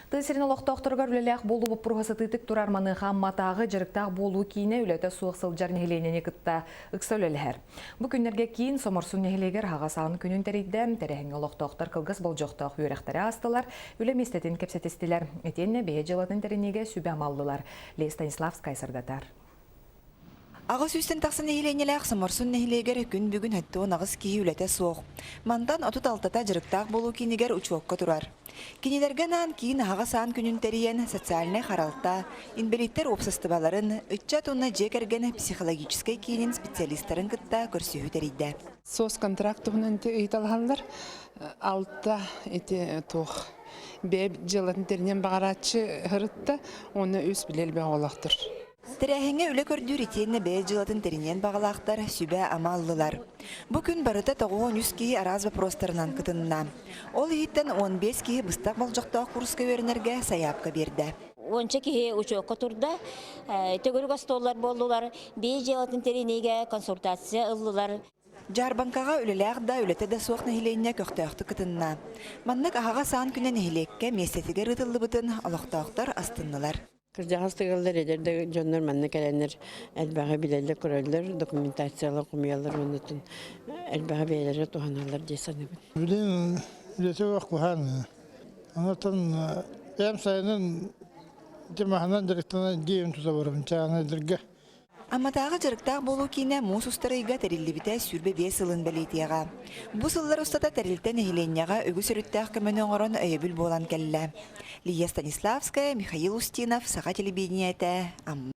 Тыа сирин олохтоохторугар үлэлээх буолуу боппуруоһа сытыытык турар маныаха Амматааҕы дьарыктаах буолуу киинэ үлэтэ суох сылдьар нэһилиэнньэни кытта ыкса үлэлэһэр. Бу күннэргэ киин Соморсун нэһилиэгэр аһаҕас аан күнүн тэрийдэ. Тэрээһиҥҥэ олохтоохтор кылгас болдьохтоох үөрэхтэри аастылар, үлэ миэстэтин кэпсэтистилэр. Итиэннэ бэйэ дьыалатын тэриниигэ сүбэ-ама ыллылар. Лея Станиславская сырдатар. Аҕыс сүүстэн тахса нэһилиэнньэлээх Соморсун нэһилиэгэр күн бүгүн 78 киһи үлэтэ суох. Мантан 36-та дьарыктаах буолуу киинигэр учуокка турар. Кинилэргэ анаан киин аһаҕас аан күнүн тэрийэн социальнай харалта, инбэлииттэр уопсастыбаларын, ыччат уонна дьиэ кэргэн психологическай киинин специалистарын кытта көрсүһүү тэрийдэ. Соцконтракт туһунан ити ыйыталаһаллар. Алта ити туох бэйэ дьыалатын тэринэн баҕарааччы сырытта уонна үс били элбэх оҕолоохтор. Тэрээһиҥҥэ үлэ көрдүүр итиэннэ бэйэ дьыалатын тэриниэн баҕалаахтар сүбэ-ама ыллылар. Бу күн барыта 93 киһи араас боппуруостарынан кытынна. Ол иһиттэн 15 киһи быстах болдьохтоох курска үөрэнэргэ сайаапка биэрдэ. Уонча киһи учуокка турда, төгүрүк остуоллар буоллулар, бэйэ дьыалатын тэриниигэ консультация ыллылар. Дьаарбаҥкаҕа үлэлээх да, үлэтэ да суох нэһилиэнньэ көхтөөхтүк кытынна. Маннык аһаҕас аан күнэ нэһилиэккэ миэстэтигэр ыытыллыбытын олохтоохтор астыннылар. Кырдьаҕас тыгаллар эдэр да дьоннор манна кэлэннэр элбэҕи билэллэр-көрөллөр, документациялар хомуйаллар уонна элбэҕи бэйэлэрэ туһаналлар дии саныыбын. Билигин үлэтэ суох куһаан. Онтон бэйэм сайынын дьамаһынан дьарыктанан дьиэбин тута барабын чаанайдарга. Амматааҕы дьарыктаах буолуу киинэ муус устар ыйга тэриллибитэ 25 сылын бэлиэтиэҕэ. Бу сыллар устата тэрилтэ нэһилиэнньэҕэ үгүс өрүттээх көмөнү оҥорон өйөбүл буолан кэллэ. Лия Станиславская, Михаил Устинов, Саха телевидениетэ, Амма.